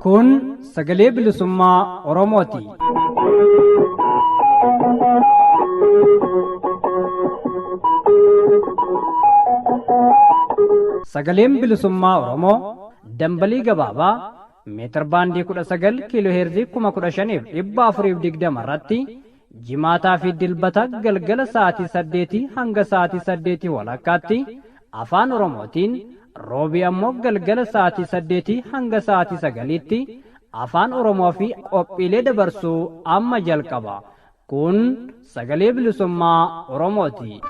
Kun sagalee bilisummaa Oromooti. Sagaleen bilisummaa Oromoo dambalii gabaabaa meetir baandii 19 kiiloo heerzii 15,420 irratti jimaataa fi dilbata galgala sa'aatii 8 hanga sa'aatii 8 walakkaatti afaan Oromootiin, roobii ammoo galgala sa'aatii 8 hanga sa'aatii 9tti afaan Oromoo fi qophiilee dabarsuu amma jalqaba. Kun sagalee bilisummaa Oromooti.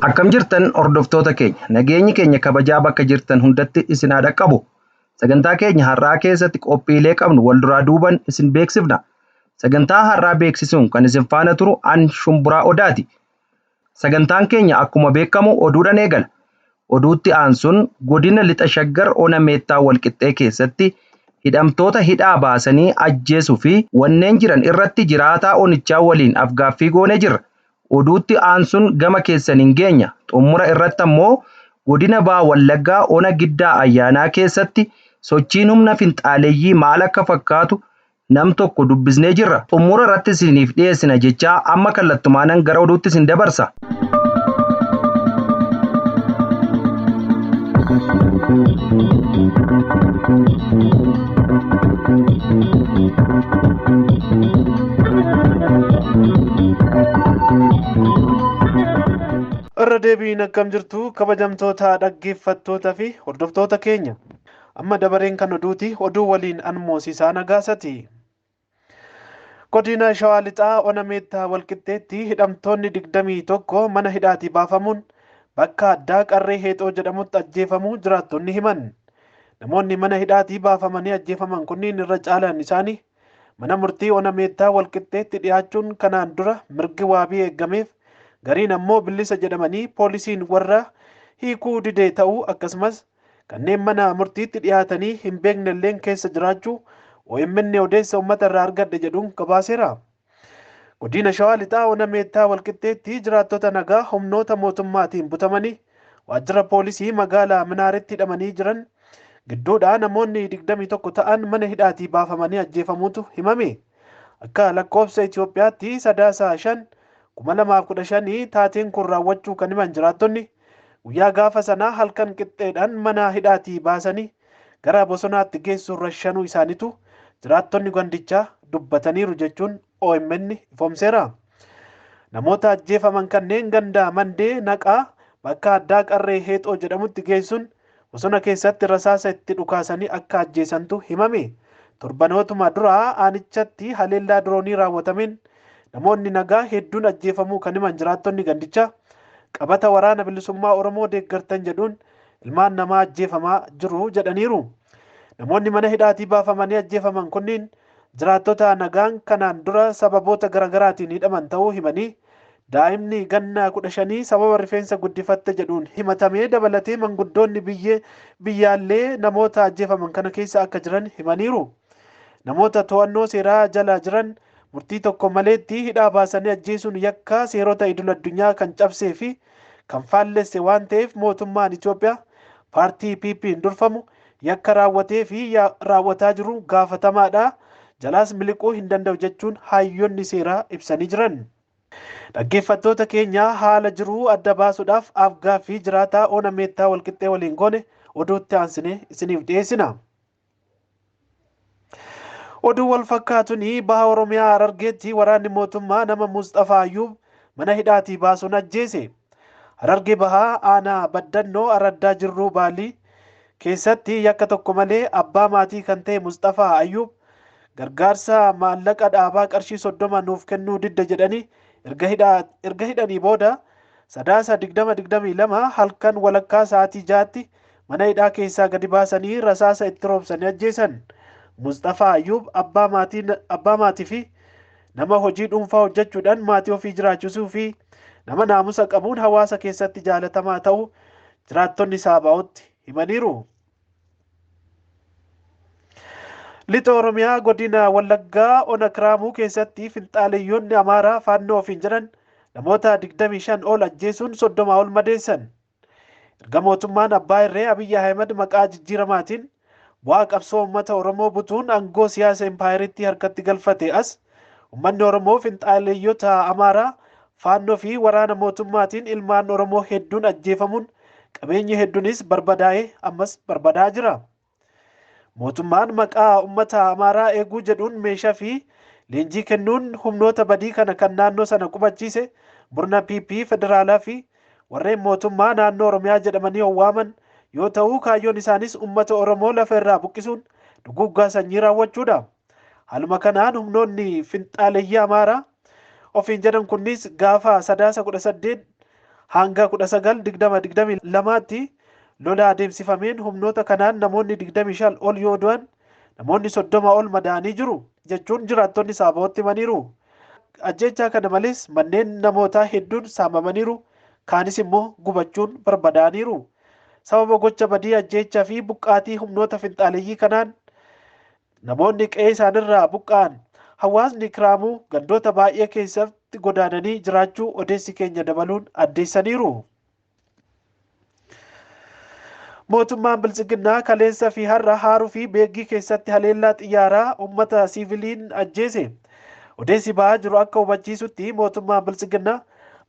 Akkam jirtan hordoftoota keenya, nageenyi keenya kabajaa bakka jirtan hundatti isin haa dhaqqabu. Sagantaa keenya har'aa keessatti qophiilee qabnu wal duraa duuban isin beeksifna. Sagantaa har'aa beeksisuun kan isin faana turu an Shumburaa Odaati. Sagantaan keenya akkuma beekamu oduudhaan eegala. Oduutti aansuun godina lixa shaggar ona meettaa walqixxee keessatti hidhamtoota hidhaa baasanii ajjeesuu fi wanneen jiran irratti jiraataa onichaa waliin afgaaffii goonee jirra. Oduutti aansuun gama keessaniin geenya. Xumura irratti ammoo godina Baha Wallaggaa ona giddaa ayyaanaa keessatti sochiin humna finxaaleeyyii maal akka fakkaatu nam tokko dubbisnee jirra. Xumura irratti isiniif dhiyeessina jechaa amma kallattumaanan gara oduutti isin dabarsa. Irra deebiin akkam jirtu kabajamtoota dhaggeeffattoota fi hordoftoota keenya. Amma dabareen kan oduuti. Oduu waliin an Moosiisaa Nagaasati. Godina Shawaa Lixaa ona Meettaa Walqixxeetti hidhamtoonni 21 mana hidhaatii baafamuun bakka addaa Qarree Heexoo jedhamutti ajjeefamuu jiraattonni himan. Namoonni mana hidhaatii baafamanii ajjeefaman kunniin irra caalaan isaanii mana murtii ona Meettaa Walqixxeetti dhiyaachuun kanaan dura mirgi waabii eeggameef, gariin ammoo bilisa jedhamanii poolisiin warra hiikuu didee ta'uu, akkasumas kanneen mana murtiitti dhiyaatanii hin beeknelleen keessa jiraachuu OMN odeessa uummata irraa argadhe jedhuun gabaaseera. Godina Shawaa Lixaa ona Meettaa Walqixxeetti jiraattota nagaa humnoota mootummaatiin butamanii waajjira poolisii magaalaa Minaaretti hidhamanii jiran gidduudhaa namoonni 21 ta'an mana hidhaatii baafamanii ajjeefamuutu himame. Akka lakkoofsa Itoophiyaatti Sadaasa 5 2015 taateen kun raawwachuu kan himan jiraattonni, guyyaa gaafa sanaa halkan qixxeedhaan mana hidhaatii baasanii gara bosonaatti geessuun rashanuu isaaniitu jiraattonni gandichaa dubbataniiru jechuun OMN ifoomseera. Namoota ajjeefaman kanneen ganda Mandee Naqaa bakka addaa Qarree Heexoo jedhamutti geessuun bosona keessatti rasaasa itti dhukaasanii akka ajjeesantu himame. Torbanootuma duraa aanichatti haleellaa diroonii raawwatameen namoonni nagaa hedduun ajjeefamuu kan himan jiraattonni gandichaa, qabata waraana bilisummaa Oromoo deeggartan jedhuun ilmaan namaa ajjeefamaa jiru jedhaniiru. Namoonni mana hidhaatii baafamanii ajjeefaman kunniin jiraattota nagaan kanaan dura sababoota garaagaraatiin hidhaman ta'uu himanii, daa'imni ganna 15 sababa rifeensa guddifatte jedhuun himatamee dabalatee manguddoonni biyyaallee namoota ajjeefaman kana keessa akka jiran himaniiru. Namoota to'annoo seeraa jala jiran murtii tokko maleetti hidhaa baasanii ajjeesuun yakka seerota idil addunyaa kan cabsee fi kan faallesse waan ta'eef, mootummaan Itoophiyaa paartii PP'n durfamu yakka raawwatee fi raawwataa jiru gaafatamaadha. Jalaas miliquu hin danda'u jechuun hayyoonni seeraa ibsanii jiran. Dhaggeeffattoota keenya, haala jiru adda baasuudhaaf afgaaffii jiraataa ona Meettaa Walqixxee waliin goone oduutti aansinee isiniif dhiyeessina. Oduu wal fakkaatuun baha Oromiyaa Harargeetti waraanni mootummaa nama Musxafaa Ayyuub mana hidhaatii baasuun ajjeese. Harargee bahaa aanaa Baddannoo araddaa Jirruu Baalii keessatti yakka tokko malee abbaa maatii kan ta'e Musxafaa Ayyuub gargaarsa maallaqa dhaabaa qarshii 30 nuuf kennuu didda jedhanii erga hidhanii booda Sadaasa 2022 halkan walakkaa sa'aatii 6tti mana hidhaa keessaa gadi baasanii rasaasa itti roobsanii ajjeesan. Musxafaa Ayyuub abbaa maatii fi nama hojii dhuunfaa hojjechuudhaan maatii ofii jiraachisuu fi nama naamusa qabuun hawaasa keessatti jaalatamaa ta'uu jiraattonni Saabaa'otti himaniiru. Lixa Oromiyaa godina Wallaggaa Ona Kiraamuu keessatti finxaaleyyoonni Amaaraa faannoo ofiin jedhan namoota 25 ol ajjeesuun 30 ol madeessan. Erga mootummaan Abbaa Irree Abiyyi Ahmed maqaa jijjiiramaatiin bu'aa qabsoo uummata Oromoo butuun aangoo siyaasa impaayeritti harkatti galfate as uummanni Oromoo finxaaleyyoota Amaaraa faannoo fi waraana mootummaatiin ilmaan Oromoo hedduun ajjeefamuun qabeenyi hedduunis barbadaa'ee ammas barbadaa'aa jira. Mootummaan maqaa uummata Amaaraa eeguu jedhuun meeshaa fi leenjii kennuun humnoota badii kana kan naannoo sana qubachiise murna PP federaalaa fi warreen mootummaa naannoo Oromiyaa jedhamanii owwaaman yoo ta'u kaayyoon isaanis uummata Oromoo lafa irraa buqqisuun duguuggaa sanyii raawwachuudha. Haaluma kanaan humnoonni finxaaleyyii Amaaraa ofiin jedhan kunis gaafa sadaasa 18 hanga 19 20 22tti lola adeemsifameen humnoota kanaan namoonni 25 ol yoo du'an namoonni 30 ol madaa'anii jiru jechuun jiraattonni saaba'ootti himaniiru. Ajjechaa kana malees manneen namootaa hedduun saamamaniiru kaanis immoo gubachuun barbadaa'aniiru. Sababa gocha badii ajjechaa fi buqqaatii humnoota finxaaleyyii kanaan namoonni qe'ee isaanirraa buqqa'an hawaasni Kiraamuu gandoota baay'ee keessatti godaananii jiraachuu odeessi keenya dabaluun addeessaniiru. Mootummaan Biltsiginnaa kaleessa fi har'a Haaruu fi Beeggii keessatti haleellaa xiyyaaraa uummata siiviliin ajjeese. Odeessi ba'aa jiru akka hubachiisutti mootummaan Biltsiginnaa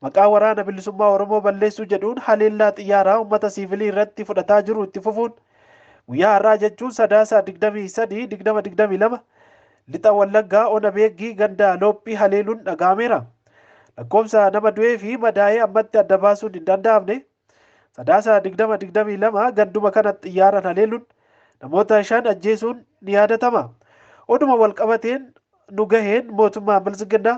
maqaa waraana bilisummaa Oromoo balleessuu jedhuun haleellaa xiyyaaraa uummata siivilii irratti fudhataa jiru itti fufuun guyyaa har'aa jechuun sadaasa 23 2022 lixa Wallaggaa Ona Beeggii ganda Loophii haleeluun dhaga'ameera. Lakkoofsa nama du'ee fi madaa'ee ammatti adda baasuun hin danda'amne. Sadaasa 2022 ganduma kana xiyyaaraan haleeluun namoota 5 ajjeesuun ni yaadatama. Oduma walqabateen nu gaheen mootummaan Biltsiginnaa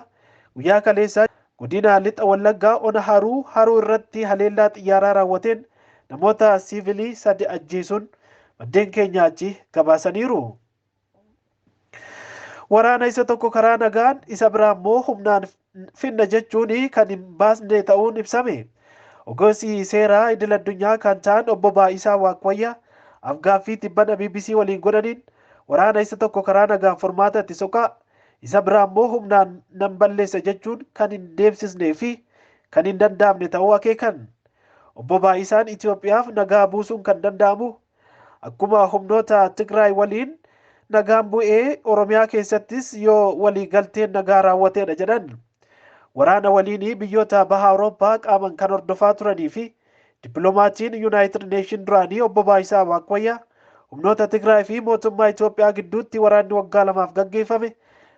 guyyaa kaleessaa godina lixa Wallaggaa Ona Haruu irratti haleellaa xiyyaaraa raawwateen namoota siivilii 3 ajjeesuun maddeen keenya achi gabaasaniiru. Waraana isa tokko karaa nagaan isa biraa immoo humnaan finna jechuun kan hin baasne ta'uun ibsame. Ogeessi seeraa idil addunyaa kan ta'an obbo Baa'isaa Waaqwayyaa afgaaffii tibbana BBC waliin godhaniin waraana isa tokko karaa nagaan furmaata itti soqaa isa biraa immoo humnaan nan balleessa jechuun kan hin deemsisnee fi kan hin danda'amne ta'uu akeekan. Obbo Baa'isaan Itoophiyaaf nagaa buusuun kan danda'amu akkuma humnoota Tigraay waliin nagaan bu'ee Oromiyaa keessattis yoo walii galteen nagaa raawwateedha jedhan. Waraana waliinii biyyoota baha Awurooppaa qaaman kan hordofaa turanii fi dippiloomatiin Yuunaayitid Neeshin duraanii obbo Baayisaa Waaqwayyaa humnoota Tigraay fi mootummaa Itoophiyaa gidduutti waraanni waggaa lamaaf gaggeeffame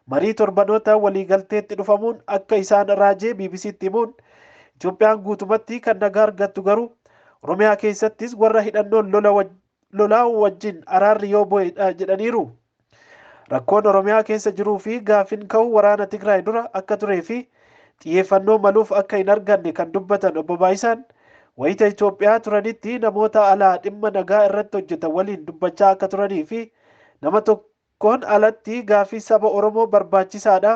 marii torbanoota waliigalteetti dhufamuun akka isaan raajee BBCtti himuun Itoophiyaan guutumatti kan nagaa argattu garuu Oromiyaa keessattis warra hidhannoon lolaa wajjin araarri yoo bu'edha jedhaniiru. Rakkoon Oromiyaa keessa jiruu fi gaaffiin ka'u waraana Tigraay dura akka turee fi xiyyeeffannoo maluuf akka hin arganne kan dubbatan obbo Baayisaan wayita Itoophiyaa turanitti namoota alaa dhimma nagaa irratti hojjetan waliin dubbachaa akka turanii fi nama tokkoon alatti gaaffii saba Oromoo barbaachisaadha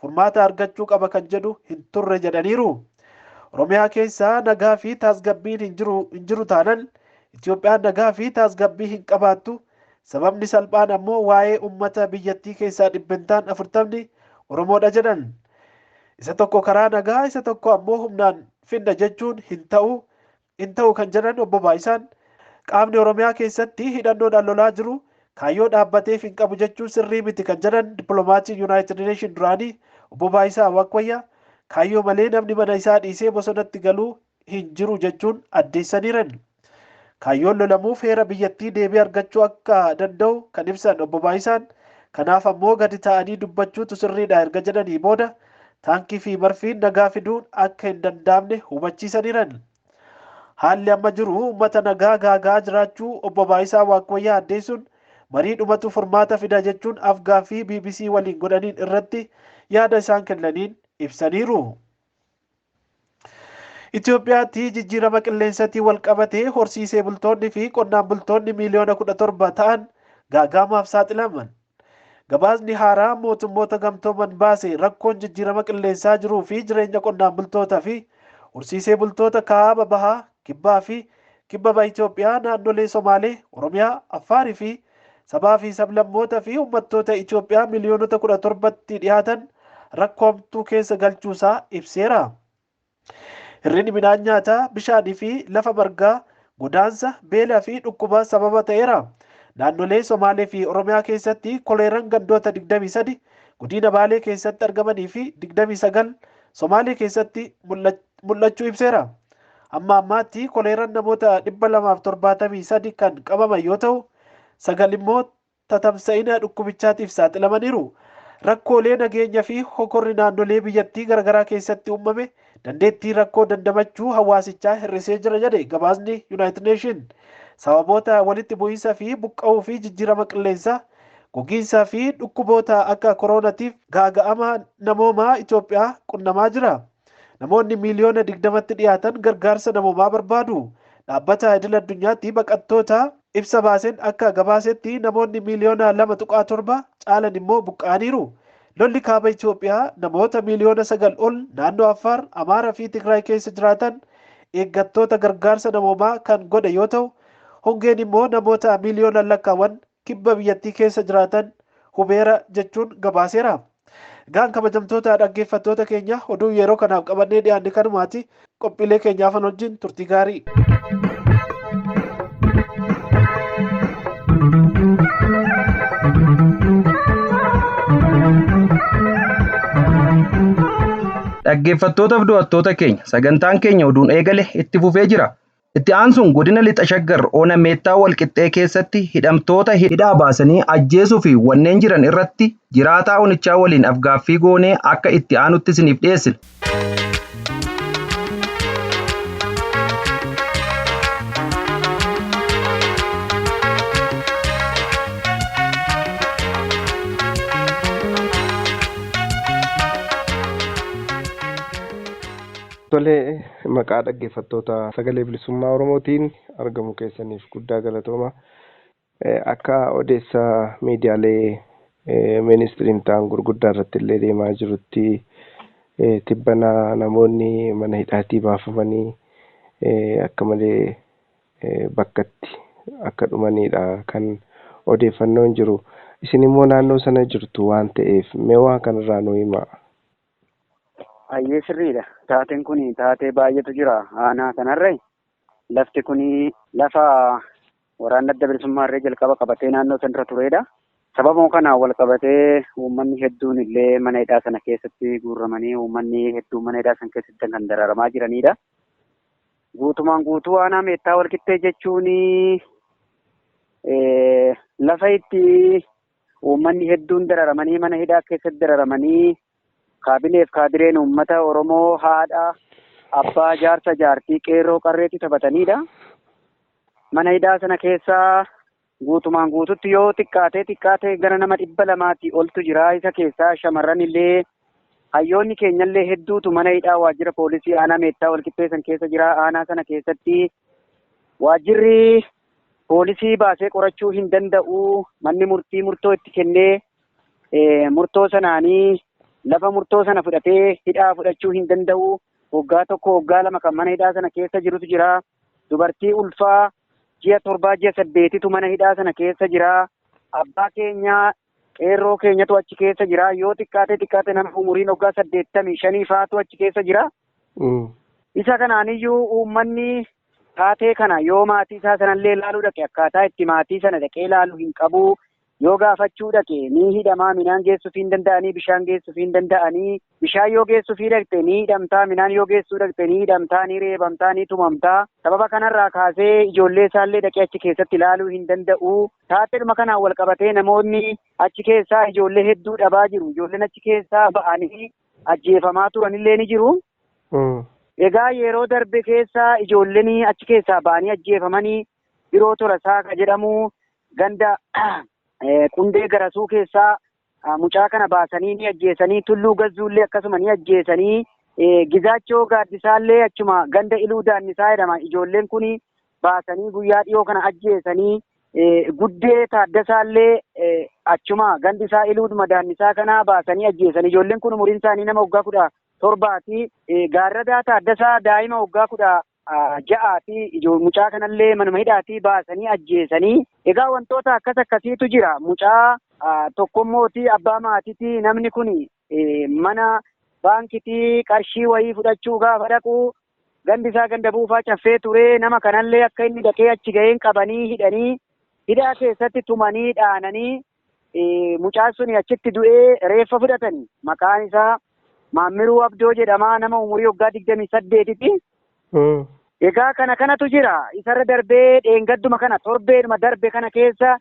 furmaata argachuu qaba kan jedhu hin turre jedhaniiru. Oromiyaa keessa nagaa fi tasgabbiin hin jiru taanan Itoophiyaan nagaa fi tasgabbii hin qabaattu. Sababni salphaan ammoo waa'ee uummata biyyattii keessaa 40% Oromoodha jedhan. Isa tokko karaa nagaa isa tokko ammoo humnaan finna jechuun hin ta'u kan jedhan obbo Baayisaan qaamni Oromiyaa keessatti hidhannoodhaan lolaa jiru kaayyoo dhaabbateef hin qabu jechuun sirrii miti kan jedhan dippiloomatiin Yuunaayitid Neeshin duraanii obbo Baayisaa Waaqwayyaa kaayyoo malee namni mana isaa dhiisee bosonatti galuu hin jiru jechuun addeessaniiran. Kaayyoon lolamuuf heera biyyattii deebii argachuu akka danda'u kan ibsan obbo Baayisaan kanaaf ammoo gadi ta'anii dubbachuutu sirriidha erga jedhanii booda taankii fi marfiin nagaa fiduun akka hin danda'amne hubachiisaniiran. Haalli amma jiru uummata nagaa gaagaa jiraachuu obbo Baayisaa Waaqwayyaa addeessuun marii dhumatu furmaata fida jechuun afgaaffii BBC waliin godhaniin irratti yaada isaan kennaniin ibsaniiru. Itoophiyaatti jijjiirama qilleensaatiin wal qabatee horsiisee bultoonni fi qonnaan bultoonni miiliyoona 17 ta'an gaaga'amaaf saaxilaman. Gabaasni haaraa mootummoota gamtooman baase rakkoon jijjiirama qilleensaa jiruu fi jireenya qonnaan bultootaa fi horsiisee bultoota kaaba bahaa, kibbaa fi kibba baha Itoophiyaa naannolee Somaalee, Oromiyaa, Affaarii fi Sabaa fi sablammoota fi uummattoota Itoophiyaa miliyoonota 17tti dhiyaatan rakkoo hamtuu keessa galchuusaa ibseera. Hir'inni midhaan nyaataa, bishaanii fi lafa margaa godaansa, beelaa fi dhukkuba sababa ta'eera. Naannolee Somaalee fi Oromiyaa keessatti koleeraan gandoota 23 godina Baalee keessatti argamanii fi 29 Somaalee keessatti mul'achuu ibseera. Amma ammaatti koleeraan namoota 273 kan qabaman yoo ta'u, 9 immoo tatamsa'ina dhukkubichaatiif saaxilamaniiru. Rakkoolee nageenya fi hokorri naannolee biyyattii garaagaraa keessatti uumame dandeettii rakkoo dandamachuu hawaasichaa hir'isee jira jedhe gabaasni United Nation. Sababoota walitti bu'iinsa fi buqqa'uu fi jijjiirama qilleensaa, gogiinsaa fi dhukkuboota akka koroonatiif gaaga'ama namoomaa Itoophiyaa qunnamaa jira. Namoonni miiliyoona 20tti dhiyaatan gargaarsa namoomaa barbaadu. Dhaabbata idil addunyaatti baqattoota ibsa baaseen akka gabaasetti namoonni miiliyoona 2.7 caalan immoo buqqa'aniiru. Lolli kaaba Itoophiyaa namoota miiliyoona 9 ol naannoo Affaar, Amaaraa fi Tigraay keessa jiraatan eeggattoota gargaarsa namoomaa kan godhe yoo ta'u, hongeen immoo namoota miiliyoona lakkaawwan kibba biyyattii keessa jiraatan hubeera jechuun gabaaseera. Egaan kabajamtoota dhaggeeffattoota keenya, oduu yeroo kanaaf qabannee dhiyaanne kanumaati. Qophiilee keenyaaf wajjin turtii gaarii. Dhaggeeffattootaaf daawwattoota keenya, sagantaan keenya oduun eegale itti fufee jira. Itti aansuun godina lixa Shaggar ona Meettaa Walqixxee keessatti hidhamtoota hidhaa baasanii ajjeesuu fi wanneen jiran irratti jiraataa onichaa waliin afgaaffii goonee akka itti aanutti isiniif dhiyeessina. Tolee, maqaa dhaggeeffattoota Sagalee Bilisummaa Oromootiin argamu keessaniif guddaa galatooma. Akka odeessa miidiyaalee ministiriin ta'an gurguddaa irratti illee deemaa jirutti, tibbana namoonni mana hidhaatii baafamanii akka malee bakkatti akka dhumanidha kan odeeffannoon jiru. Isin immoo naannoo sana jirtu waan ta'eef, mee waan kanarraa nu himaa. Ayyee, sirriidha. Taateen kun taatee baay'eetu jira aanaa kanarra. Lafti kun lafa waraanni Adda Bilisummaa irree jalqaba qabatee naannoo sanarra turedha. Sababuma kanaan wal qabatee uummanni hedduun illee mana hidhaa sana keessatti guurramanii, uummanni hedduun mana hidhaa sana keessatti kan dararamaa jiranidha. Guutumaan guutuu aanaa Meettaa Walqixxee jechuun lafa itti uummanni hedduun dararamanii, mana hidhaa keessatti dararamanii, kaabineef kaadireen uummata Oromoo haadha, abbaa, jaarsa, jaartii, qeerroo, qarreetti taphatanidha. Mana hidhaa sana keessaa guutumaan guututti yoo xiqqaatee xiqqaatee gara nama 200 oltu jira. Isa keessaa shamarran illee, hayyoonni keenyallee hedduutu mana hidhaa waajjira poolisii aanaa Meettaa Walqixxee san keessa jira. Aanaa sana keessatti waajjirri poolisii baasee qorachuu hin danda'u. Manni murtii murtoo itti kennee, murtoo sanaanii lafa murtoo sana fudhatee hidhaa fudhachuu hin danda'u. Waggaa 1, waggaa 2 kan mana hidhaa sana keessa jirutu jira. Dubartii ulfaa ji'a 7, ji'a 8tu mana hidhaa sana keessa jira. Abbaa keenya, qeerroo keenyatu achi keessa jira. Yoo xiqqaate xiqqaate nama umuriin waggaa 85 faatu achi keessa jira. Isa kanaaniyyuu uummanni taatee kana yoo maatii isaa sanallee ilaaluu dhaqe, akkaataa itti maatii sana dhaqee ilaalu hin qabu. Yoo gaafachuu dhaqe ni hidhamaa, midhaan geessuufii hin danda'anii, bishaan geessuufii hin danda'anii. Bishaan yoo geessuufii dhaqxe ni hidhamtaa, midhaan yoo geessuu dhaqxe ni hidhamtaa, ni reebamtaa, ni tumamtaa. Sababa kanarraa kaasee ijoollee isaallee dhaqee achi keessatti ilaaluu hin danda'u. Taateedhuma kanaan wal qabatee namoonni achi keessaa ijoollee hedduu dhabaa jiru. Ijoolleen achi keessaa ba'anii ajjeefamaa turanillee ni jiru. Egaa yeroo darbe keessa ijoolleen achi keessaa ba'anii ajjeefamanii Biroo Tolasaa ka jedhamu, ganda Qundee Garasuu keessaa mucaa kana baasanii ni ajjeesanii, Tulluu Gazzuullee akkasuma ni ajjeesanii, Gizaachoo Gaaddisaallee achuma ganda Iluu Daannisaa jedhama. Ijoolleen kun baasanii guyyaa dhiyoo kana ajjeesanii, Guddee Taaddasaallee achuma gandi isaa Iluudhuma Daannisaa kana baasanii ajjeesanii. Ijoolleen kun umuriin isaanii nama waggaa 17ti. Gaarradaa Taaddasaa daa'ima waggaa kudha 6 mucaa kanallee manuma hidhaatii baasanii ajjeesanii. Egaa wantoota akkas akkasiitu jira. Mucaa tokkommooti abbaa maatiiti namni kun mana baankitii qarshii wayii fudhachuu gaafa dhaqu gandi isaa ganda buufaa caffee ture. Nama kanallee akka inni dhaqee achi ga'een qabanii hidhanii hidhaa keessatti tumanii dhaananii mucaan sun achitti du'ee reeffa fudhatanii. Maqaan isaa Maammiruu Abdoo jedhama, nama umurii waggaa 28ti. Egaa kana kanatu jira. Isarra darbee dheengadduma kana torbeedhuma darbe kana keessa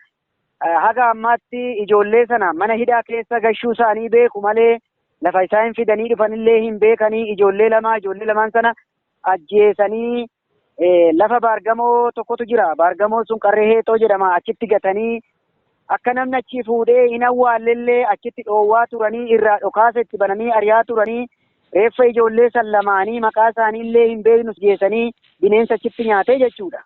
haga ammaatti ijoollee sana mana hidhaa keessa gashuu isaanii beeku malee lafa isaan fidanii dhufanillee hin beekanii. Ijoollee lama ijoollee lamaan sana ajjeesanii lafa baargamoo tokkotu jira. Baargamoon sun Qarree Heexoo jedhama. Achitti gatanii akka namni achi fuudhee hin awwaallellee achitti dhoowwaa turanii irraa dhokaasa itti bananii ari'aa turanii reeffa ijoollee san lamaanii maqaa isaaniillee hin beeknu geessanii bineensa achitti nyaatee jechuudha.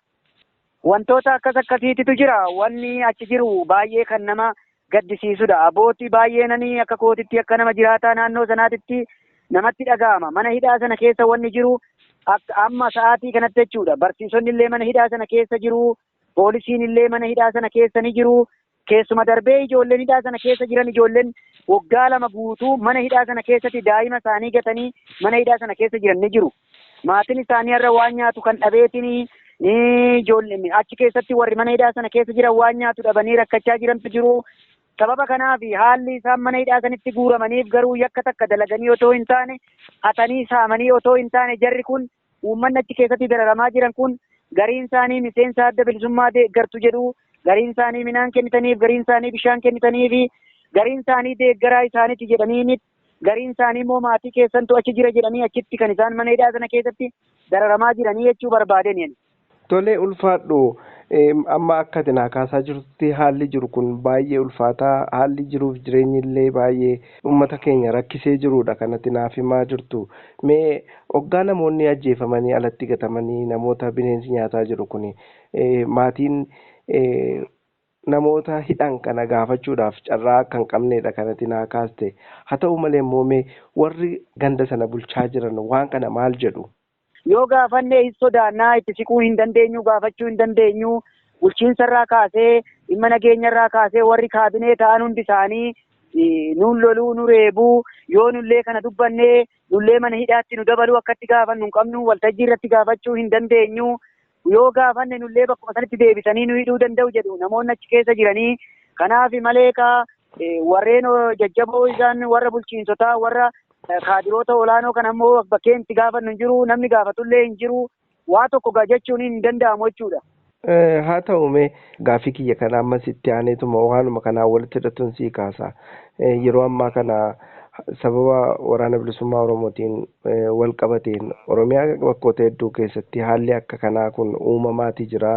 Wantoota akkas akkasiititu jira. Wanni achi jiru baay'ee kan nama gaddisiisudha. Abbootii baay'eenanii akka kootitti akka nama jiraataa naannoo sanaatitti namatti dhaga'ama. Mana hidhaa sana keessa wanni jiru amma sa'aatii kanatti jechuudha. Barsiisonni illee mana hidhaa sana keessa jiru. Poolisiin illee mana hidhaa sana keessa ni jiru. Keessuma darbee ijoolleen hidhaa sana keessa jiran ijoolleen waggaa 2 guutuu mana hidhaa sana keessatti daa'ima isaanii gatanii mana hidhaa sana keessa jiran ni jiru. Maatiin isaanii har'a waan nyaatu kan dhabeetinii ni ijoolleen achi keessatti warri mana hidhaa sana keessa jiran waan nyaatu dhabanii rakkachaa jirantu jiru. Sababa kanaaf haalli isaan mana hidhaa sanitti guuramaniif garuu yakka takka dalaganii otoo hin taane hatanii saamanii otoo hin taane jarri kun uummanni achi keessatti dararamaa jiran kun gariin isaanii miseensa adda bilisummaa deeggartu jedhu, gariin isaanii midhaan kennitaniif, gariin isaanii bishaan kennitaniif, gariin isaanii deeggaraa isaaniiti jedhanii, gariin isaanii immoo maatii keessantu achi jira jedhanii achitti kan isaan mana hidhaa sana keessatti dararamaa jiranii jechuu barbaadeen. Tolee, ulfaadhu. Amma akka ati naa kaasaa jirtutti haalli jiru kun baay'ee ulfaataa, haalli jiruuf jireenyi illee baay'ee uummata keenya rakkisee jirudha kanatti naaf himaa jirtu. Mee hoggaa namoonni ajjeefamanii alatti gatamanii namoota bineensi nyaataa jiru kun maatiin namoota hidhan kana gaafachuudhaaf carraa kan qabnedha kanatti naa kaaste. Haa ta'u malee immoo mee warri ganda sana bulchaa jiran waan kana maal jedhu? Yoo gaafannee hin sodaannaa, itti siquu hin dandeenyu, gaafachuu hin dandeenyu. Bulchiinsarraa kaasee dhimma nageenyarraa kaasee warri kaabinee ta'an hundi isaanii nuun loluu, nu reebuu, yoo nullee kana dubbannee nullee mana hidhaatti nu dabaluu akkatti gaafannu hin qabnu, waltajjii irratti gaafachuu hin dandeenyu. Yoo gaafanne nullee bakkuma sanatti deebisanii nu hidhuu danda'u jedhu namoonni achi keessa jiranii. Kanaaf malee warreen jajjaboo isaan warra bulchiinsotaa warra kaadiroota olaanoo kan ammoo bakkeen itti gaafannu hin jiru, namni gaafatullee hin jiru, waa tokko jechuun hin danda'amu jechuudha. Haa ta'u mee gaaffii kiyya kana ammas itti aaneetuma waanuma kanaan walitti hidhatuun sii kaasa. Yeroo ammaa kana sababa waraana bilisummaa Oromootiin wal qabateen Oromiyaa bakkoota hedduu keessatti haalli akka kanaa kun uumamaati jira.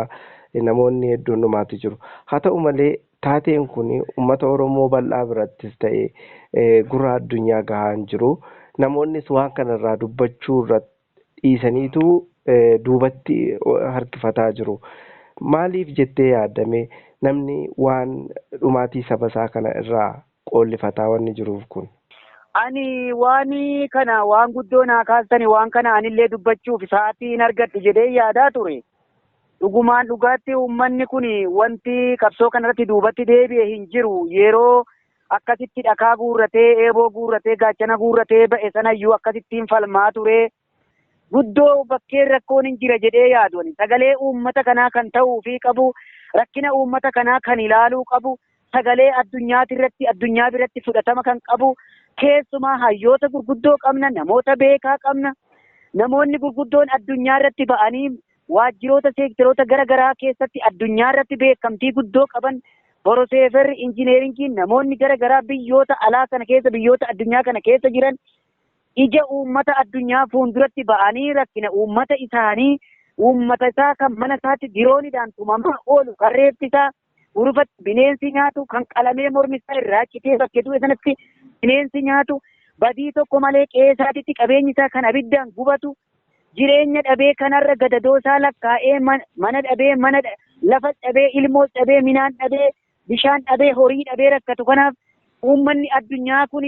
Namoonni hedduun dhumaati jiru. Haa ta'u malee taateen kun uummata Oromoo bal'aa birattis ta'e gurra addunyaa gahaa hin jiru. Namoonnis waan kanarraa dubbachuu irra dhiisaniitu duubatti harkifataa jiru. Maaliif jettee yaadame namni waan dhumaatii saba isaa kana irraa qoollifataa wanni jiruuf kun? Ani waan kana waan guddoo naa kaastani waan kana anillee dubbachuuf sa'aatii hin argadhu jedhee yaadaa ture. Dhugumaan dhugaatti uummanni kun wanti qabsoo kanarratti duubatti deebi'e hin jiru. Yeroo akkasitti dhakaa guurratee, eeboo guurratee, gaachana guurratee ba'e sanayyuu akkasittiin falmaa ture. Guddoo bakkeen rakkoon hin jira jedhee yaadu. Sagalee uummata kanaa kan ta'uu fi qabu, rakkina uummata kanaa kan ilaaluu qabu, sagalee addunyaa biratti fudhatama kan qabu, keessumaa hayyoota gurguddoo qabna, namoota beekaa qabna. Namoonni gurguddoon addunyaa irratti ba'anii waajjiroota seektaroota gara garaa keessatti addunyaa irratti beekamtii guddoo qaban, boroseeferri, injineeringiin, namoonni gara garaa biyyoota alaa kana keessa, biyyoota addunyaa kana keessa jiran ija uummata addunyaa fuulduratti ba'anii rakkina uummata isaanii, uummata isaa kan mana isaatti dirooniidhaan tumamaa oolu, kan reeffi isaa urufatti bineensi nyaatu, kan qalamee mormi isaa irraa citee bakkee du'e sanatti bineensi nyaatu, badii tokko malee qe'ee isaatitti qabeenyi isaa kan abiddaan gubatu, jireenya dhabee kanarra gadadoo isaa lakkaa'ee mana dhabee, mana lafa dhabee, ilmoo dhabee, midhaan dhabee, bishaan dhabee, horii dhabee rakkatu. Kanaaf uummanni addunyaa kun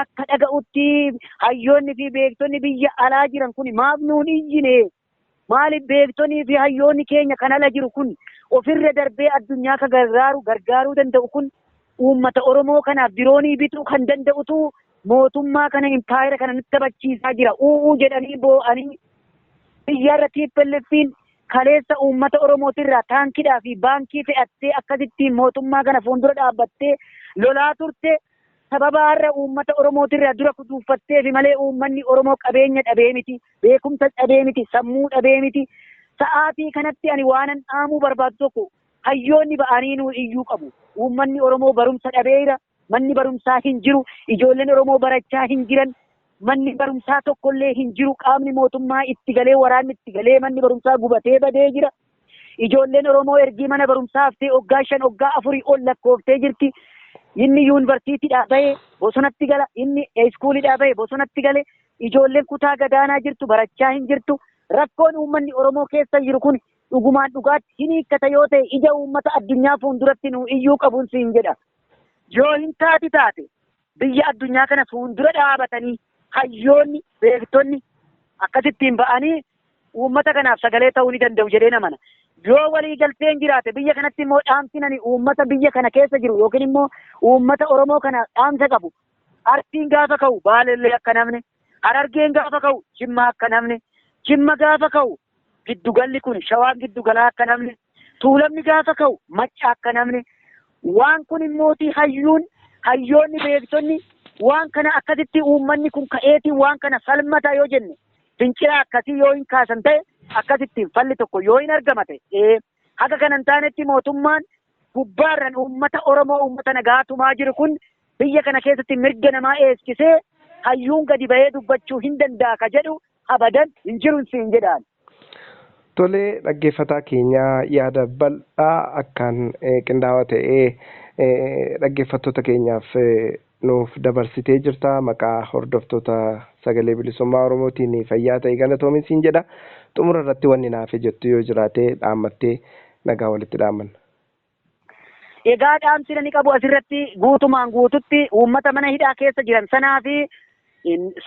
akka dhaga'utti hayyoonni fi beektonni biyya alaa jiran kun maaf nuun iyyine? Maaliif beektonii fi hayyoonni keenya kan ala jiru kun ofirra darbee addunyaa ka gargaaruu danda'u kun uummata Oromoo kanaaf diroonii bituu kan danda'utu mootummaa kana impaayera kana nutti taphachiisaa jira. U'uu jedhanii boo'anii biyyaarra TPLF'n kaleessa uummata Oromootirraa taankiidhaa fi baankii fe'attee akkasittiin mootummaa kana fuuldura dhaabbattee lolaa turte. Sababa har'a uummata Oromootirraa dura kutuuffattee fi malee uummanni Oromoo qabeenya dhabee miti, beekumsa dhabee miti, sammuu dhabee miti. Sa'aatii kanatti ani waanan dhaamuu barbaadu tokko hayyoonni ba'anii nuu iyyuu qabu. Uummanni Oromoo barumsa dhabeera, manni barumsaa hin jiru, ijoolleen Oromoo barachaa hin jiran, manni barumsaa tokkollee hin jiru, qaamni mootummaa itti galee waraanni itti galee manni barumsaa gubatee badee jira. Ijoolleen Oromoo ergii mana barumsaa haftee waggaa 5 waggaa 4 ol lakkooftee jirti. Inni yuunivarsiitiidhaa bahee bosonatti gala, inni iskuulidhaa bahee bosonatti gale, ijoolleen kutaa gadaanaa jirtu barachaa hin jirtu. Rakkoon uummanni Oromoo keessa jiru kun dhugumaan dhugaatti hin hiikkata yoo ta'e ija uummata addunyaa fuulduratti nu iyyuu qabuun siin jedha. Yoo hin taati taate biyya addunyaa kana fuuldura dhaabatanii hayyoonni beektonni akkasittiin ba'anii uummata kanaaf sagalee ta'uu ni danda'u jedhee namana. Yoo walii galteen jiraate biyya kanatti immoo dhaamsi nani uummata biyya kana keessa jiru yookiin immoo uummata Oromoo kana dhaamsa qabu. Arsiin gaafa ka'u Baalellee akka namni, Harargeen gaafa ka'u Jimma akka namni, Jimma gaafa ka'u giddugalli kun Shawaan giddugalaa akka namni, Tuulamni gaafa ka'u Macca akka namni. Waan kun immootii hayyoonni beektonni waan kana akkasitti uummanni kun ka'eetiin waan kana falmata yoo jenne fincila akkasii yoo hin kaasan ta'e akkasittiin falli tokko yoo hin argama ta'e haga kana hin taanetti mootummaan gubbaarran uummata Oromoo uummata nagaa tumaa jiru kun biyya kana keessatti mirga namaa eegsisee hayyuun gadi bahee dubbachuu hin danda'a ka jedhu abadan hin jiru siin jedhaan. Tolee, dhaggeeffataa keenyaa yaada bal'aa akkaan qindaa'aa ta'ee dhaggeeffattoota keenyaaf nuuf dabarsitee jirta. Maqaa hordoftoota sagalee bilisummaa Oromootiin fayyaa ta'e galatoomi siin jedha. Xumura irratti wanni naaf jettu yoo jiraate dhaammattee nagaa walitti dhaammanna. Egaa dhaamsi ni qabu asirratti guutumaan guututti uummata mana hidhaa keessa jiran sanaa fi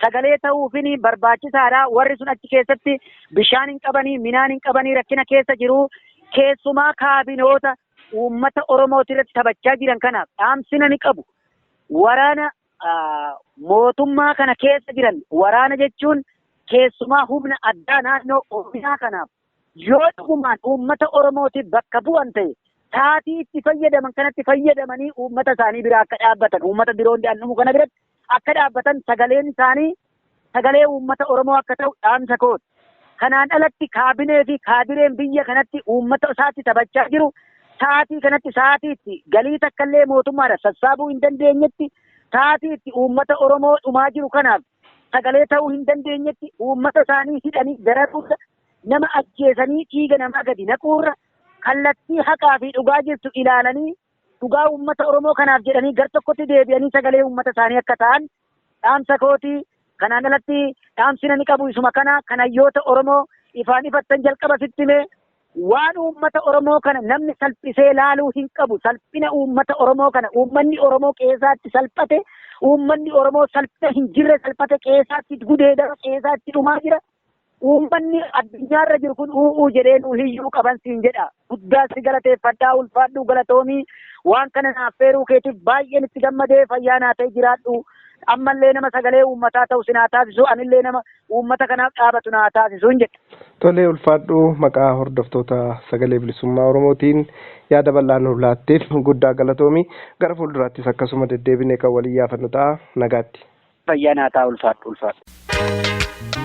sagalee ta'uufin barbaachisaadha. Warri sun achi keessatti bishaan hin qabanii, minaan hin qabanii, rakkina keessa jiru. Keessumaa kaabinoota uummata Oromooti irratti taphachaa jiran kanaaf dhaamsina ni qabu. Waraana mootummaa kana keessa jiran, waraana jechuun keessumaa humna addaa naannoo Oromiyaa kanaaf yoo dhugumaan uummata Oromootiif bakka bu'an ta'e taatii itti fayyadaman kanatti fayyadamanii uummata isaanii bira akka dhaabbatan, uummata biroon dhumu kana biratti akka dhaabbatan sagaleen isaanii sagalee uummata Oromoo akka ta'u dhaamsa kooti. Kanaan alatti kaabinee fi kaadireen biyya kanatti uummata isaatti taphachaa jiru sa'aatii kanatti sa'aatiitti galii takkallee mootummaadha sassaabuu hin dandeenyetti sa'aatiitti uummata Oromoo dhumaa jiru kanaaf sagalee ta'uu hin dandeenyetti uummata isaanii hidhanii dararuurra nama ajjeesanii dhiiga namaa gadi naquurra kallattii haqaa fi dhugaa jirtu ilaalanii dhugaa uummata Oromoo kanaaf jedhanii gar tokkotti deebi'anii sagalee uummata isaanii akka ta'an dhaamsa kooti. Kanaan alatti dhaamsina ni qabu isuma kana kan hayyoota Oromoo ifaan ifattan jalqaba sitti hime waan uummata Oromoo kana namni salphisee laaluu hin qabu. Salphina uummata Oromoo kana uummanni Oromoo qeesaatti salphate, uummanni Oromoo salphina hin jirre salphate, qeesaatti gudeedama, qeesaatti dhumaa jira. Uummanni addunyaarra jiru kun u'uu jedhee nu hiyyuu qaban siin jedha. Guddaa si galateeffadhaa, ulfaadhuu, galatoomii waan kana naaf feeruu keetiif baay'een itti gammadee fayyaa naa ta'e jiraadhu. Ammallee nama sagalee uummataa ta'u si naa taasisu, anillee nama uummata kanaaf dhaabatu naa taasisu hin jedha. Tolee, ulfaadhuu maqaa hordoftoota sagalee bilisummaa Oromootiin yaada bal'aa nuuf laatteef guddaa galatoomii. Gara fuulduraattis akkasuma deddeebinee kan waliin yaafannu ta'a. Nagaatti. Fayyaa naa ta'a, ulfaadhu, ulfaadhu.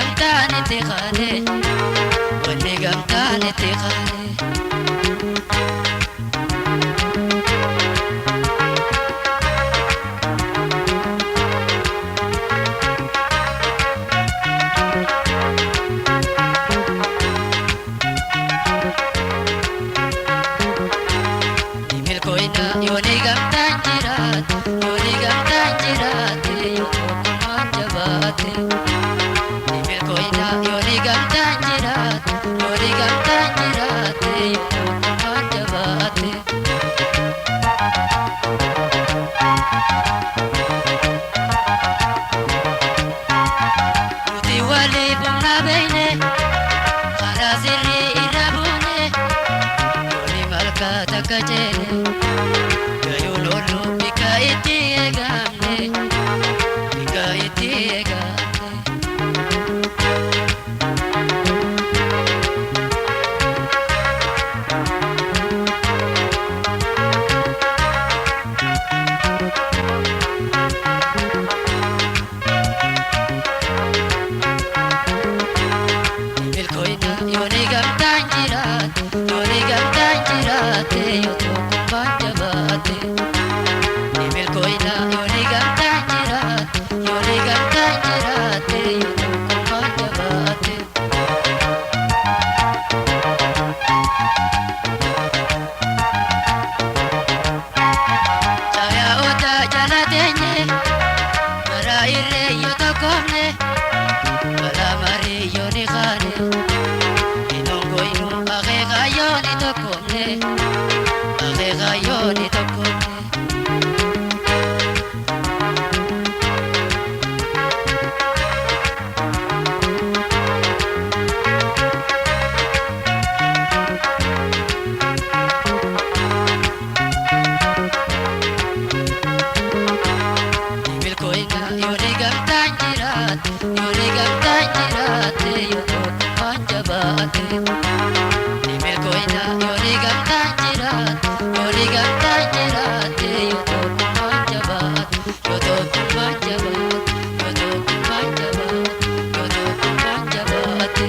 gamtaan itti kaane, wanni gamtaan itti kaane. Yooni gamtaan jiraate, yooni gamtaan jiraate, yoo tokkummaan jabaate. Nimilkooyina yooni gamtaan jiraate, yooni gamtaan jiraate, yoo tokkummaan jabaate. Nuti waliif humna beekne, karaa sirrii irra buune, yooni malkaa takka ceene. Itti eegamne, bika itti eegamne. Milkooyina yooni gamtaan jiraate, yooni gamtaan jiraate, yoo tokkummaan jabaate. Milkooyina yooni gamtaan jiraate, yooni gamtaan jiraate, yoo tokkummaan jabaate. Caayaa odaa jala teenye, karaa irree yoo tokkoomne, balaa marii yoo ni kaane, hinongoynu akeeka yoo ni tokkoomne, akeeka yoo ni tokkoomne. Milkooyina yooni gamtaan jiraate, yooni gamtaan jiraate, yoo tokkummaan jabaate. Milkooyina yooni gamtaan jiraate, yooni gamtaan jiraate, yoo tokkummaan jabaate, yoo tokkummaan jabaate, yoo tokkummaan jabaate, yoo tokkummaan jabaate.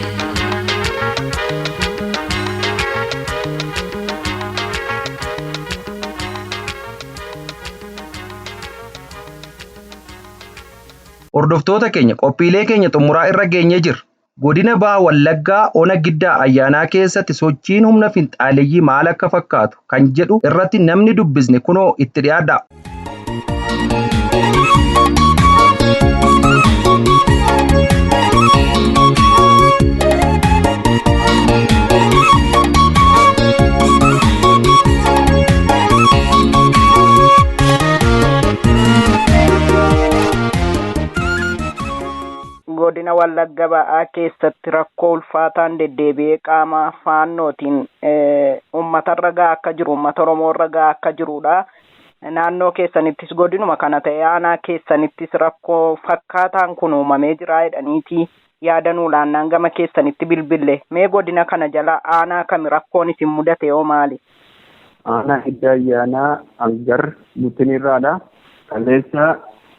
Hordoftoota keenya qophiilee keenya xumuraa irra geenyee jirra. Godina Baha Wallaggaa Ona Giddaa Ayyaanaa keessatti sochiin humna finxaaleyyii maal akka fakkaatu kan jedhu irratti namni dubbisne kunoo itti dhiyaadha. Godina Wallagga Ba'aa keessatti rakkoo ulfaataan deddeebi'ee qaama faannootiin uummatarra gahaa akka jiru, uummata Oromoorra gahaa akka jirudha. Naannoo keessanittis godinuma kana ta'e aanaa keessanittis rakkoo fakkaataan kun uumamee jira jedhaniiti yaada nuu laannaan gama keessanitti bilbille. Mee godina kana jala aanaa kami rakkoon isin mudate yoo maali? Aanaa Giddaa Ayyaanaa Angar Guutinirraadha. Kaleessa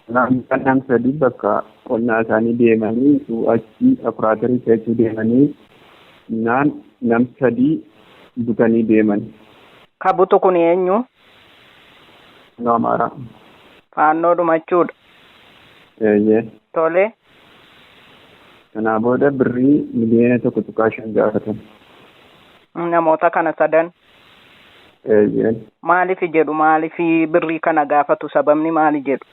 nam sadii bakka qonnaa isaanii deemanii achi akuraatarii fe'achuu deemanii naan nam sadii butanii deeman. Ka butu kun eenyu? Naannoo Amaaraa. Faannoo dhumachuudha. Eeyyee. Tole. Kanaa booda birrii 1.5 miliyoona gaafatan. Namoota kana sadan. Eeyyee. Maaliif jedhu, maaliif birrii kana gaafatu, sababni maali jedhu?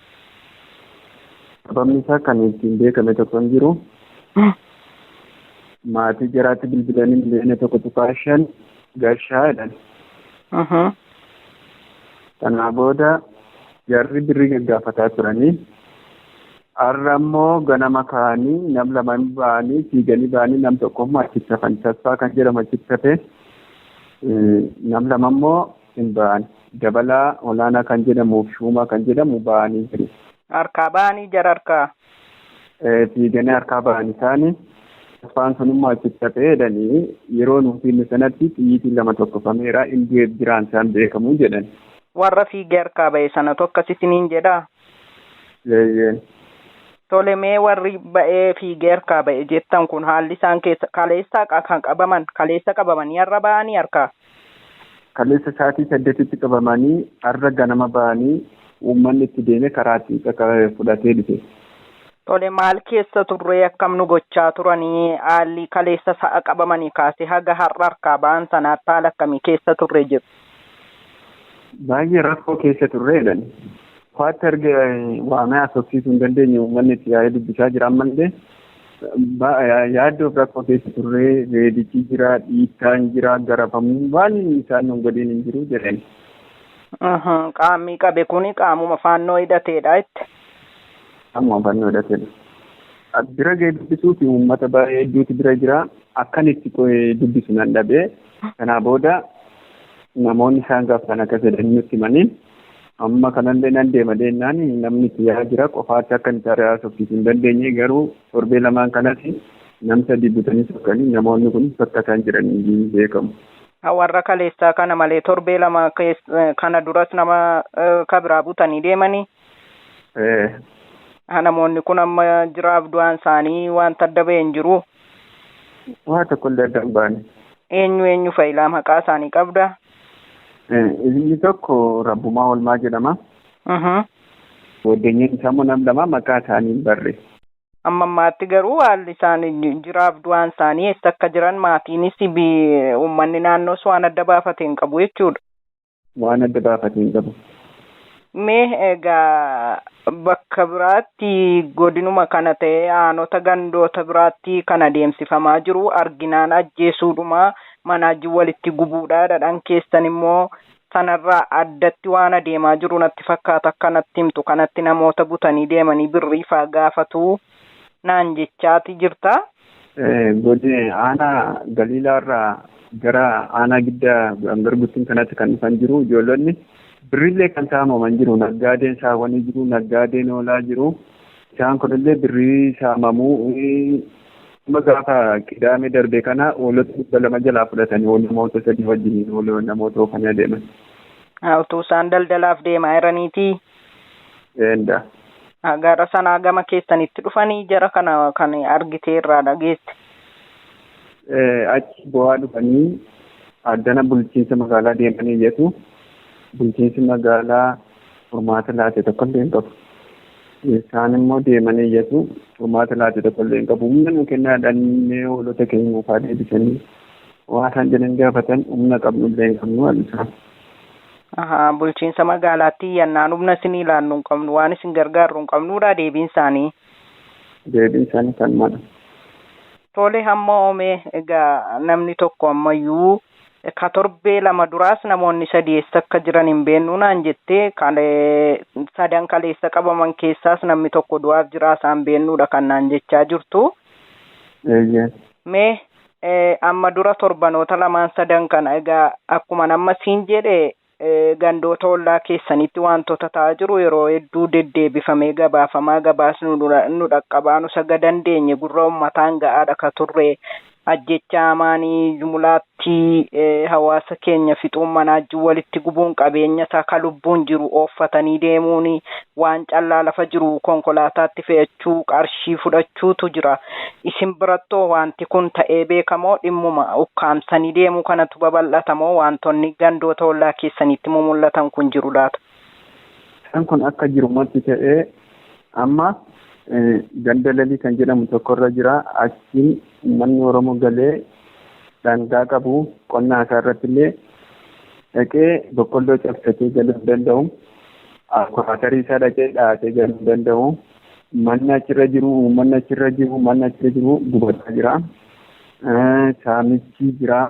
Sababni isaa kan ittiin beekame tokko hin jiru. Maatii jaraatti bilbilanii 1.5 miliyoona gashaa jedhan. Kanaa booda jarri birrii gaggaafataa turanii har'a immoo ganama ka'anii nam lama ba'anii fiiganii ba'anii nam tokko immoo achitti hafan. Tasfaa kan jedhamu achitti hafe, nam lama immoo hin ba'an. Dabalaa Olaanaa kan jedhamuuf Shuumaa kan jedhamu ba'anii jiru. Harkaa ba'anii jara harkaa. Fiiganii harkaa ba'an isaanii. Tasfaan sun immoo achitti hafee jedhanii yeroo nuuf hinne sanatti xiyyiitiin lama tokkofameera hin du'eef jiraan isaan beekamu jedhan. Warra fiigee harkaa ba'e sanatu akkas isiniin jedhaa? Eeyyee. Tole, mee warri ba'ee fiigee harkaa ba'e jettan kun haalli isaan keessa kaleessa kan qabaman, kaleessa qabamanii har'a ba'anii harkaa? Kaleessa sa'aatii 8tti qabamanii har'a ganama ba'anii uummanni itti deeme karaatti fudhatee dhufe. Tole, maal keessa turree, akkam nu gochaa turanii, haalli kaleessa sa'a qabamanii kaasee haga har'a harkaa ba'an sanaatti haala akkamii keessa turre jiru? Baay'ee rakkoo keessa turre jedhani. Faatti arge waamee haasofsiisuu hin dandeenye, uummanni itti yaa'ee dubbisaa jira ammallee. Yaaddoof rakkoo keessa turree, reedichi jira, dhiittaan jira, garafamuu, waan isaan nu godhin hin jiru jedhani. Qaamni qabe kuni qaamuma faannoo hidhateedha itti. Qaamuma faannoo hidhateedha. Bira ga'ee dubbisuu fi uummata baay'ee hedduutu bira jira. Akkan itti dubbisu nan dhabee, kanaa booda namoonni isaan gaafatan akka jedhan nutti himanii, amma kanallee nan deema deennaan namni itti yaa'aa jira, qofaatti akka inni taa'ee haasofsiisuu hin dandeenye. Garuu torbee lamaan kanatti nam sadii butanii sokkanii, namoonni kun bakka isaan jiran hin beekamu. Warra kaleessaa kana malee torbee lama kana duras nama kabiraa butanii deemanii. Namoonni kun amma jiraaf du'aan isaanii wanta adda ba'e hin jiru. Waa tokkollee adda hin baane. Eenyu eenyu fa'ilaa maqaa isaanii qabda? Inni tokko Rabbumaa Olmaa jedhama. Waddeenyeen isaa immoo nam lama maqaa isaanii hin barre. Amma ammaatti garuu haalli isaan jiraaf du'aan isaanii, eessa akka jiran maatiinis uummanni naannoos waan adda baafate hin qabu jechuudha. Waan adda baafate hin qabu. Mee egaa bakka biraatti godinuma kana ta'ee aanota gandoota biraatti kan adeemsifamaa jiru arginaan ajjeesuudhuma, manaa walitti gubuudha. Dhadhaan keessan immoo sanarraa addatti waan adeemaa jiru natti fakkaata, akkanatti himtu kanatti namoota butanii deemanii birrii faa gaafatu naan jechaati jirta. Godina aanaa Galiilaarraa gara aanaa Giddaa Garguttiin kanatti kan dhufan jiru, ijoollonni birrillee kan saamaman jiru, naggaadeen saawwanii jiru, naggaadeen hoolaa jiru. Isaan kunillee birrii saamamuu. Amma gaafa Qidaamee darbe kana hoolota 200 jalaa fudhatanii, namoota sadii wajjin hoolota namoota oofanii adeeman. Utuu isaan daldalaaf deemaa jiraniiti. Eendaa. Gara sanaa gama keessanitti dhufanii jara kana kan argitee irraa dhageesse. Achi bu'aa dhufanii addana bulchiinsa magaalaa deemanii iyyatu, bulchiinsi magaalaa furmaata laate tokkollee hin qabu. Isaan immoo deemanii iyyatu, furmaata laate tokkollee hin qabu. Humna nu kennaa dhannee hoolota keenya ufaa deebisanii waa isaan jedhan gaafatan, humna qabnu illee hin qabnu isaan. Bulchiinsa magaalaatti iyyannaan humna isinii laannu hin qabnu, waan isin gargaarru hin qabnuudha deebiin isaanii. Deebiin isaanii kanumadha. Tole, hamma oomee egaa namni tokko ammayyuu ka torbee lama duraas namoonni sadii eessa akka jiran hin beeknu naan jettee, sadan kaleessa qabaman keessaas namni tokko du'aaf jiraa isaan beeknuudha kan naan jechaa jirtu. Mee amma dura torbanoota lamaan sadan kana egaa akkuma amma siin jedhe gandoota ollaa keessanitti wantoota ta'aa jiru yeroo hedduu deddeebifamee gabaafamaa, gabaasnu nu dhaqqabaa, nu saga dandeenye gurra uummataan ga'aadha ka turre. Ajjecha amaanii jumlaatti hawaasa keenya fixuun, manaa walitti gubuun, qabeenya isaa ka lubbuun jiru ooffatanii deemuun, waan callaa lafa jiru konkolaataatti fe'achuu, qarshii fudhachuutu jira. Isin birattoo wanti kun ta'ee beekamoo, dhimmuma ukkaamsanii deemuu kanatu babal'atamoo, wantoonni gandoota ollaa keessanitti mul'atan kun jiru laata? Isaan kun akka jirumatti ta'ee amma ganda Lalii kan jedhamu tokkorra jira. Achiin uummanni Oromoo galee dhangaa qabu, qonnaa isaa irratti illee dhaqee boqqolloo cabsatee galuu hin danda'u. Akuraatarii isaa dhaqee dhahatee galuu hin danda'u. Manni achirra jiru, uummanni achirra jiru, manni achirra jiru gubataa jira. Saamichi jira.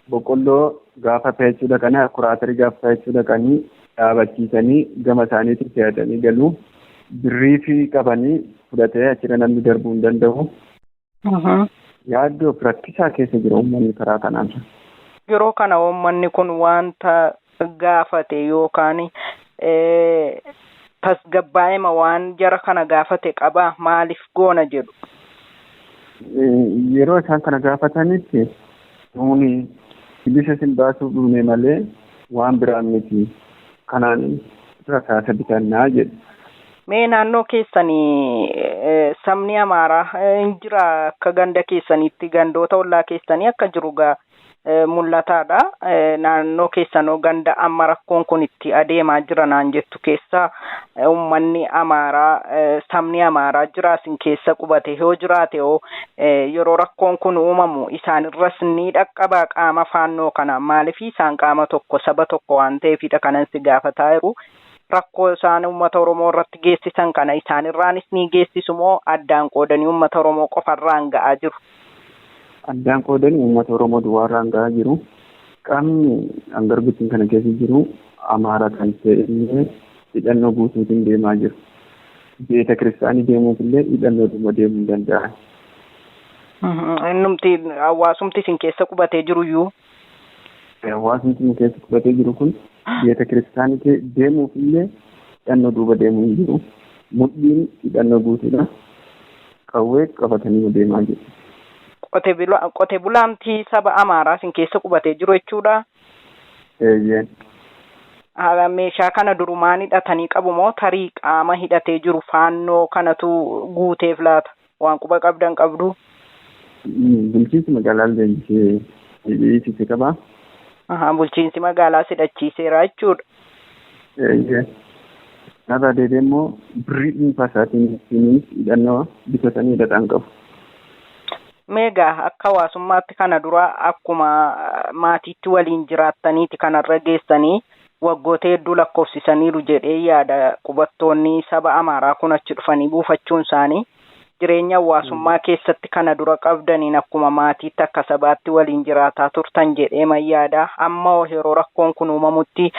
Boqqolloo gaafa fe'achuu dhaqanii, akuraatarii gaafa fe'achuu dhaqanii dhaabachiisanii gama isaaniitiin fe'atanii galu. Birrii fi qabanii fudhatee achirra namni darbuu hin danda'u. Yaaddoo rakkisaa keessa jira uummanni karaa kanaan. Yeroo kana uummanni kun wanta gaafate yookaan tasgabbaa'ima waan jara kana gaafate qaba, maaliif goona jedhu? Yeroo isaan kana gaafatanitti nuuni bilisa isin baasuuf dhufne malee waan biraan miti. Kanaan rasaasa bitannaa jedhu. Mee naannoo keessanii sabni Amaaraa hin jira akka ganda keessaniitti gandoota ollaa keessanii akka jiru gaa mul'ataadha. Naannoo keessanoo ganda amma rakkoon kun itti adeemaa jira naan jettu keessa uummanni Amaaraa sabni Amaaraa jira isin keessa qubate yoo jiraate hoo yeroo rakkoon kun uumamu isaanirras ni dhaqqaba qaama faannoo kana maaliif isaan qaama tokko saba tokko waan ta'eefidha kanan si gaafataa jiru. Rakkoo isaan uummata Oromoo irratti geessisan kana isaanirraanis ni geessisu moo addaan qoodanii uummata Oromoo qofarraan ga'aa jiru? Addaan qoodanii uummata Oromoo duwwaarraan ga'aa jiru. Qaamni hangarguttiin kana keessa jiru Amaara kan ta'e illee hidhannoo guutuutiin deemaa jiru. Beeta kiristaanii deemuuf illee hidhannoo dhuma deemuu hin danda'an. Innumti hawaasumti isin keessa qubatee jiru iyyuu. Hawaasumti isin keessa qubatee jiru kun beeta kiristaanii deemuuf illee hidhannoo duuba deemuu hin jiru. Mudhiin hidhannoo guutuudha. Qawwee qabatanii deemaa jiru. Qote bulaamti saba Amaaraa isin keessa qubatee jiru jechuudha. Eeyyee. Meeshaa kana durumaan hidhatanii qabu moo tarii qaama hidhatee jiru faannoo kanatu guuteef laata? Waan quba qabdan qabdu. Bulchiinsi magaalaa leenjisee hidhiisise qaba. Bulchiinsi magaalaa hidhachiiseera jechuudha. Eeyyee. Narraa deebi'ee immoo birrii dhuunfaa isaatiin hidhannoo bitatanii hidhatan qabu. Meegaa akka hawaasummaatti kana dura akkuma maatiitti waliin jiraattaniiti kanarra geessanii waggoota hedduu lakkoofsisaniiru jedhee yaada qubattoonni saba Amaaraa kun achi dhufanii buufachuun isaanii jireenya hawaasummaa keessatti kana dura qabdaniin akkuma maatiitti akka sabaatti waliin jiraataa turtan jedhee mayyaada. Amma yeroo rakkoon kun uumamutti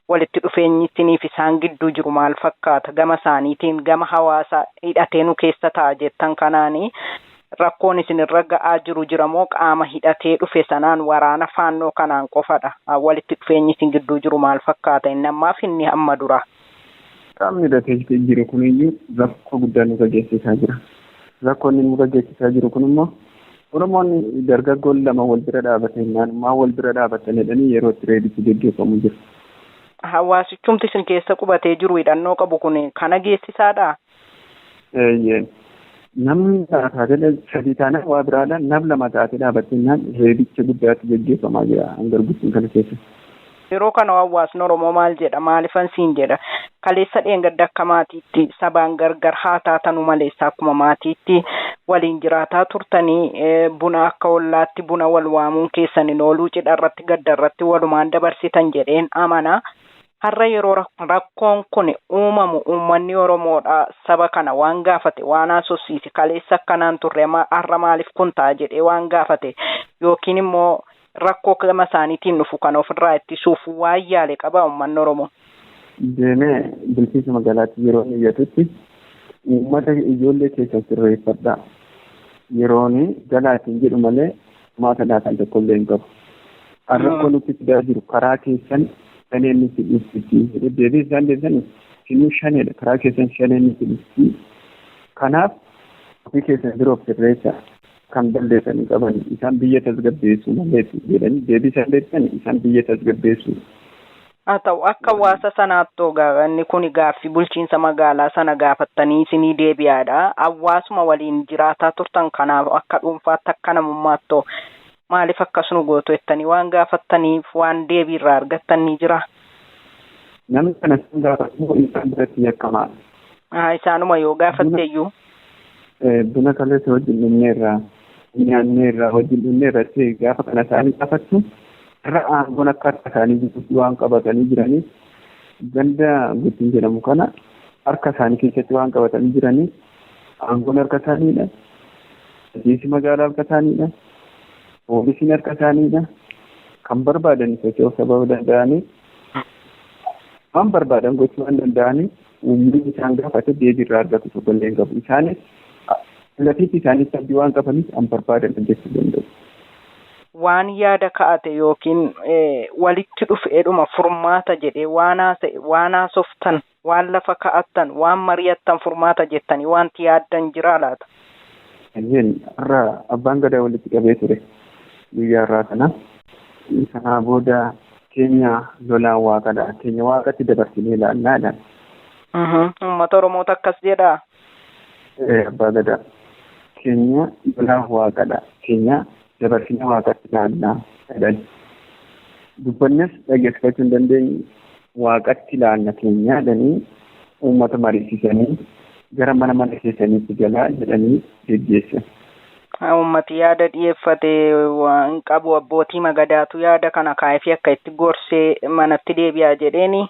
walitti dhufeenyi isiniif isaan gidduu jiru maal fakkaata? Gama isaaniitiin gama hawaasa hidhatee nu keessa ta'a jettan kanaanii rakkoon isinirra ga'aa jiru jira moo qaama hidhatee dhufe sanaan waraana faannoo kanaan qofadha? Walitti dhufeenyi isin gidduu jiru maal fakkaata? Inni ammaaf inni amma dura. Qaamni hidhatee jiru kuniyyuu rakkoo guddaa nurra geessisaa jira. Rakkoon inni nurra geessisaa jiru kun immoo Oromoonni dargaggoon lama wal bira dhaabatanii naannummaa wal bira dhaabatan jedhanii yeroo itti reedichi geggeeffamu jira. Hawaasichumti isin keessa qubatee jiru hidhannoo qabu kun kana geessisaadha? Eeyyee. Namni taatee sadii taanaan waa biraadha. Nam lama taatee dhaabattee reedicha guddaatti geggeeffamaa jira hangarguttiin kana keessa. Yeroo kana hawaasni Oromoo maal jedha? Maalifan siin jedha? Kaleessa dheengadda akka maatiitti sabaan gargar haa taatanu maleessa akkuma maatiitti waliin jiraataa turtanii buna akka ollaatti buna wal waamuun keessan hin ooluu cidha irratti gadda irratti walumaan dabarsitan jedheen amana. Har'a yeroo rakkoon kun uumamu uummanni Oromoodha saba kana waan gaafate waan haasofsiise kaleessa akkanaan turre har'a maaliif kun ta'a jedhee waan gaafate yookiin immoo rakkoo gama isaaniitiin dhufu kan ofirraa ittisuuf waan yaale qaba uummanni Oromoo. Deemee bulchiinsa magaalaatti yeroo inni iyyatutti uummata ijoollee keessan sirreeffadhaa. Yeroon galaatiin jedhu malee maata laataan tokkollee hin qabu. Rakkoo nutti fidaa jiru karaa keessan shaneen nutti dhufti. Deebii isaan deebisan sinuu shaneedha. Karaa keessan shaneen nutti dhufti. Kanaaf ofii keessan biroo of sirreessaa. Kan balleessanii qaban isaan biyya tasgabbeessu malee jedhanii deebii isaan deebisan isaan biyya tasgabbeessu. Haa ta'u akka hawaasa sanaatti inni kun gaaffii bulchiinsa magaalaa sana gaafattanii isinii deebi'aadha. Hawaasuma waliin jiraataa turtan kanaaf akka dhuunfaatti akka namummaatti maaliif akkas nu gootu jettanii waan gaafattaniif waan deebii irraa argattan ni jira. Namni kana sun gaafatu isaan biratti yakkamaadha. Isaanuma yoo gaafatte iyyuu. Buna kaleessa wajjin dhumneerra nyaanneerra wajjin dhumneerra gaafa kana isaanii gaafattu irra aangoon akka harka isaanii jirutti waan qabatanii jiraniif ganda guutiin jedhamu kana harka isaanii keessatti waan qabatanii jiraniif aangoon harka isaaniidha. Bulchiinsi magaalaa harka isaaniidha. Poolisiin harka isaaniidha. Kan barbaadan socho'uu sababa danda'aniif waan barbaadan gochuu waan danda'aniif uummanni isaan gaafate deebii irraa argatu tokkollee hin qabu. Isaanis lafiitti isaanitti abdii waan qabaniif an barbaadan hojjechuu danda'u. Waan yaada ka'ate yookiin walitti dhufeedhuma furmaata jedhee waan haasa'e waan haasoftan waan lafa ka'attan waan mari'attan furmaata jettanii wanti yaaddan jira laata? Eeyyeen har'a abbaan gadaa walitti qabee ture guyyaa har'aa kana. Sanaa booda keenya lolaan waaqadha. Keenya waaqatti dabarsinee ilaallaadha. Uummata Oromootu akkas jedhaa? Abbaa Gadaa. Keenya lolaaf waaqadha. Keenya dabarsine waaqatti ilaallaa jedhan. Dubbannes dhageessifachuu hin dandeenye waaqatti ilaalla keenya jedhanii uummata mariisisanii gara mana mana keessaniitti galaa jedhanii geggeessan. Uummati yaada dhiyeeffate waan qabu abbootii magadaatu yaada kana kaa'ee fi akka itti gorsee manatti deebi'aa jedheeni.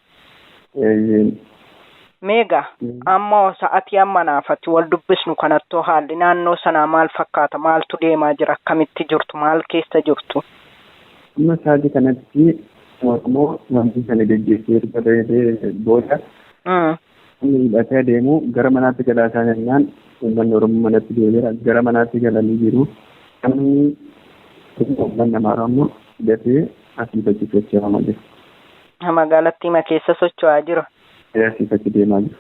Meegaa amma sa'atii amma naafatti wal dubbisnu kanattoo haalli naannoo sanaa maal fakkaata? Maaltu deemaa jira? Akkamitti jirtu? Maal keessa jirtu? Amma sa'atii kanatti Oromoo wanti sana geggeessee erga booda inni hidhatee adeemu gara manaatti galaa isaa jennaan uummanni Oromoo manatti deebi'eera. Gara manaatti galanii jiru. Namni uummanni Amaaraa immoo hidhatee asii achi socho'aa jira. Magaalattii ma keessa socho'aa jira? Asii achi deemaa jiru.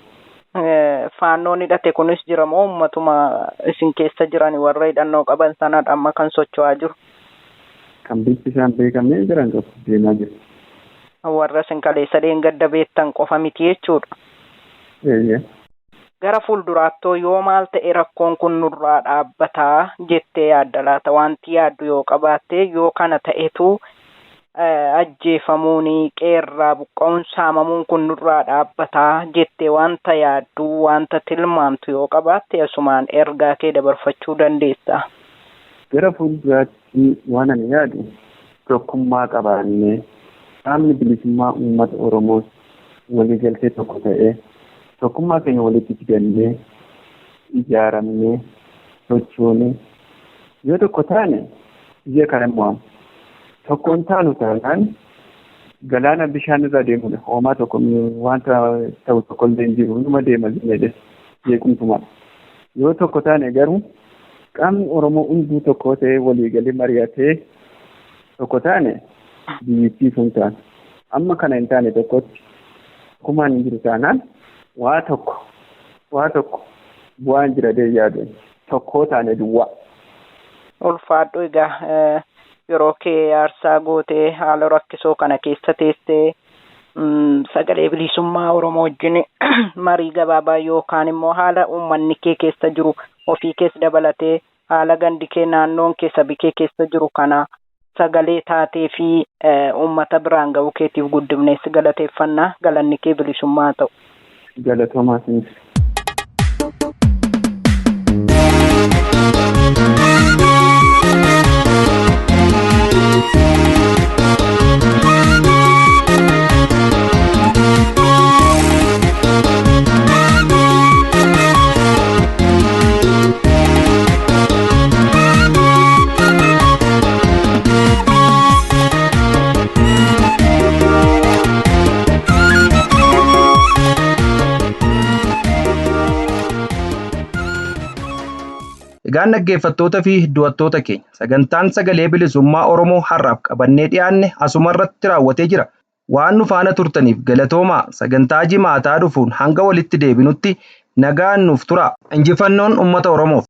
Faannoon hidhate kunis jira moo uummatuma isin keessa jiran warra hidhannoo qaban sanadha amma kan socho'aa jiru? Kan bifti isaan beekamne jiran tokko deemaa jiru. Warra isin kaleessa dheengadda beektan qofa miti jechuudha. Gara fuulduraattoo yoo maal ta'e rakkoon kun nurraa dhaabbataa jettee yaadda laata? Wanti yaaddu yoo qabaatte yoo kana ta'etu ajjeefamuun qeerraa buqqa'uun saamamuun kun nurraa dhaabbataa jettee wanta yaaddu wanta tilmaamtu yoo qabaatte asumaan ergaa kee dabarfachuu dandeessa. Gara fuulduraatti waan ani yaadu tokkummaa qabaannee qaamni bilisummaa uummata Oromoos waliigaltee tokko ta'ee tokkummaa keenya walitti fidannee ijaaramnee sochoonee yoo tokko taane biyya kana mo'amu. Tokkoon taanu taanaan galaana bishaan irra deemudha. Hoomaa tokko wanta ta'u tokko illee hin jiru. Numa deema jedhee jeequmsuma. Yoo tokko taane garuu qaamni Oromoo hunduu tokko ta'ee waliigalee mari'atee tokko taane biyyittii sun taana. Amma kana hin taane tokkotti tokkummaan hin jiru taanaan waa tokko bu'aan jira dee yaadu tokkoo taane duwwaa. Ulfaadhu egaa yeroo kee aarsaa gootee haala rakkisoo kana keessa teessee sagalee bilisummaa Oromoo wajjin marii gabaabaa yookaan immoo haala uummanni kee keessa jiru ofii keessa dabalatee haala gandi kee naannoon kee sabi kee keessa jiru kana sagalee taatee fi uummata biraan ga'uu keetiif guddifnees galateeffannaa galanni kee bilisummaa ta'u. Galatoomaa sinis. Egaan dhaggeeffattoota fi du'attoota keenya sagantaan sagalee bilisummaa Oromoo har'aaf qabannee dhiyaanne asuma irratti raawwatee jira. Waan nu faana turtaniif galatoomaa sagantaa jimaataa dhufuun hanga walitti deebinutti nagaan nuuf tura. Injifannoon uummata Oromoof.